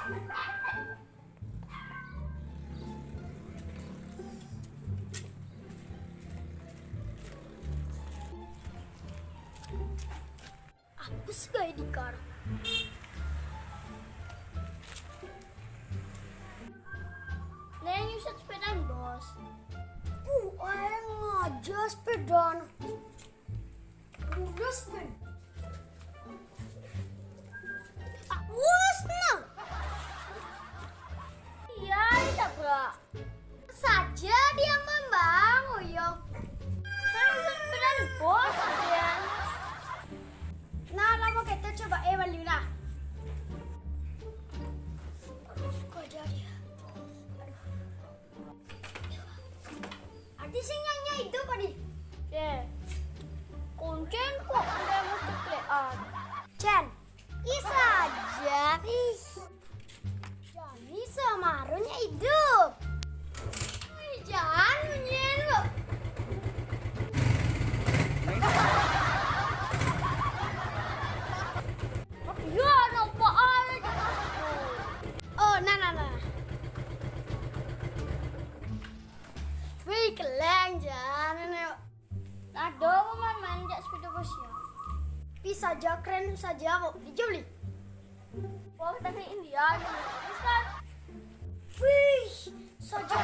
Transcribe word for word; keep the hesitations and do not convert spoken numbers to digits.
Aku suka di kar. Neng, yuk sepedaan, Bos. Bu, ayo ngajak sepedaan. Mulus, men. Ah, mulus, no. Iya, ditabrak. Saja dia membangun, yo. Kan sudah bos, ya. Nah, lama kita coba, eh, balik lah. Suka jadi. Artis yang nyanyi itu apa nih? Ya. Kuncen kok udah mau ceplean. Cen, bisa aja. Ih. Jani sama Arunnya hidup. Ih, jangan bunyiin lu. Iya, nampak aja. Oh, nah, nah, nah. Wih, keleng, jangan, yuk. Ada apa, man, main jak sepeda bos ya? Bisa aja, keren saja kok. Dijoli. Wah, tapi India nih. Terus kan? Wih, saja.